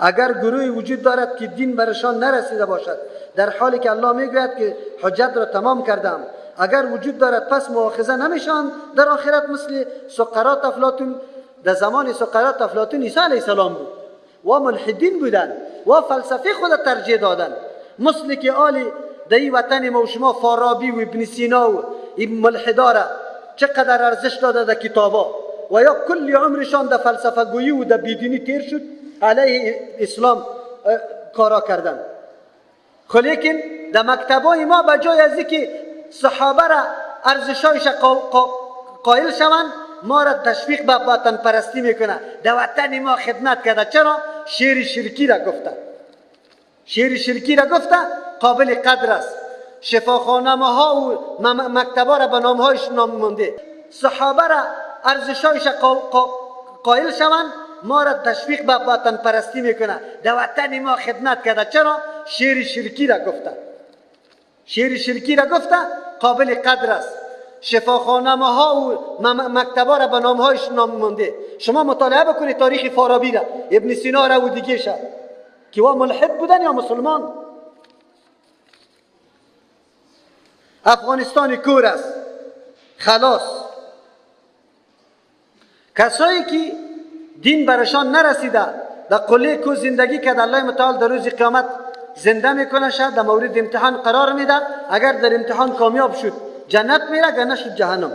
اگر گروهی وجود دارد که دین برشان نرسیده باشد، در حالی که الله میگوید که حجت را تمام کردم، اگر وجود دارد پس مؤاخذه نمیشند در آخرت؟ مثل سقراط افلاطون، در زمان سقراط افلاطون عیسی علیه السلام بود و ملحدین بودند و فلسفه خود ترجیح دادن، مثل که آلی در این وطن ما و شما فارابی و ابن سینا و این ملحدا را چقدر ارزش داده در کتابا و یا کل عمرشان در فلسفه گویی و در بیدینی تیر شد، علیه اسلام کارا کردن. خو لیکن در مکتبای ما به جای از اینکه صحابه را ارزشایش قائل شوند، ما را تشویق به وطن پرستی میکنه. در وطن ما خدمت کرده. چرا؟ شعر شرکی را گفته، شعر شرکی را گفته قابل قدر است. شفاخانه ها و مکتبا را به نامهایش نام مانده. صحابه را ارزشایش قائل شوند، ما را تشویق به وطن پرستی میکنه. در وطن ما خدمت کرده. چرا؟ شعر شرکی را گفته، شعر شرکی را گفته قابل قدر است. شفاخانه ها و مکتبا را به نامهایش نام مانده. شما مطالعه بکنید تاریخ فارابی را، ابن سینا را و دیگه شه که وا ملحد بودن یا مسلمان. افغانستان کور است، خلاص. کسایی که دین برشان نرسیده در قله کو زندگی کرد، الله متعال در روز قیامت زنده میکنه شه، در مورد امتحان قرار میده. اگر در امتحان کامیاب شد جنت میره، اگر نشد جهنم.